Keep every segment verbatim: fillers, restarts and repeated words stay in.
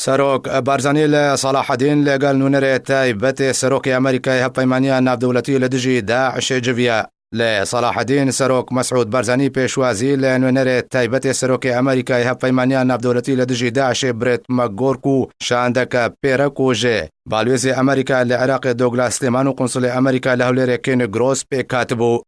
Serok Barzanî li Salahedîn li gel nûnerê taybetê Serokê Amerîkayê hevpeymaniya navdewletî li dijî DAIŞê civiya. Li Salahedîn Serok Mesûd Barzanî pêşwazî li nûnerê taybetê Serokê Amerîkayê hevpeymaniya navdewletî li dijî DAIŞê Brett McGurk û şandeke pêrek û ji balwêzê Amerîka li Iraqê Douglas Lehman û qunsulê Amerîka li Hewlêrê Ken Gross pêk hatibû.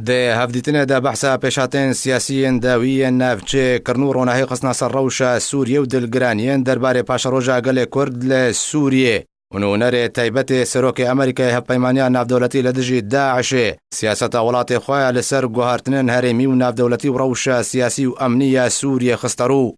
Di hevdîtinê de behsa pêşhatên siyasî yên dawî yên navçê kirin û ronahî xistina ser rewşa Sûriyê û dilgiraniyên derbarê paşeroja gelê Kurd li Sûriyê û nûnerê taybetê Serokê Amerîkayê hevpeymaniya navdewletî li dijî DAIŞê siyaseta welatê xwe ya li ser guhartinên herêmî û navdewletî û rewşa siyasî û emnî ya Sûriyê xiste rû.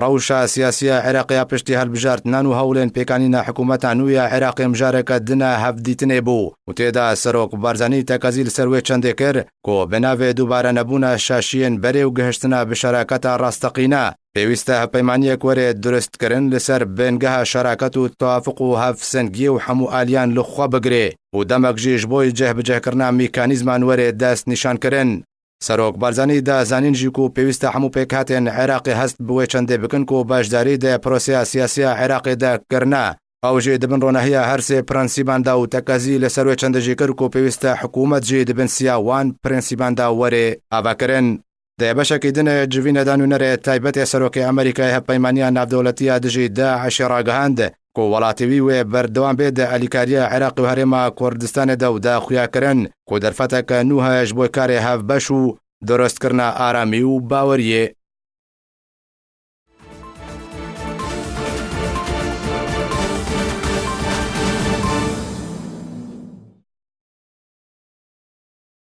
Rewşa siyasî ya Iraqê ya piştî hilbijartinan û hewlên pêkanîna hikûmeta nû ya Iraqê mijareke din a hevdîtinê bû û tê de Serok Barzanî tekezî li ser wê çendê kir ku bi navê dubarenebûna şaşiyên berê û gihiştina bi şeraketa rasteqîne, pêwîst e hevpeymaniyek were durustkirin li ser bingeha şeraket û tewafuq û hevsengiyê û hemû aliyan li xwe bigire û demek jî ji bo cihbicihkirina mekanîzman were dest nîşankirin. Serok Barzanî da zanîn jî ku pêwîst e hemû pêkhatên Iraqê hest bi wê çendê bikin ku beşdarî di proseya siyasî ya Iraqê de kirine. Ew jî di bin ronahiya her sê prensîban de û tekezî li ser wê çendê jî kir ku pêwîst e hikûmet jî di bin siya wan prensîban de were avakirin. Di beşekî din ê civînê de nûnerê taybetê Serokê Amerîkayê hevpeymaniya navdewletî ya dijî DAIŞê ragihand ku welatê wî wê berdewam bê di alîkariya Iraqê û Herêma Kurdistanê de û da xuya kirin ku derfeteke nû heye ji bo karê hevbeş û durustkirina aramî û baweriyê.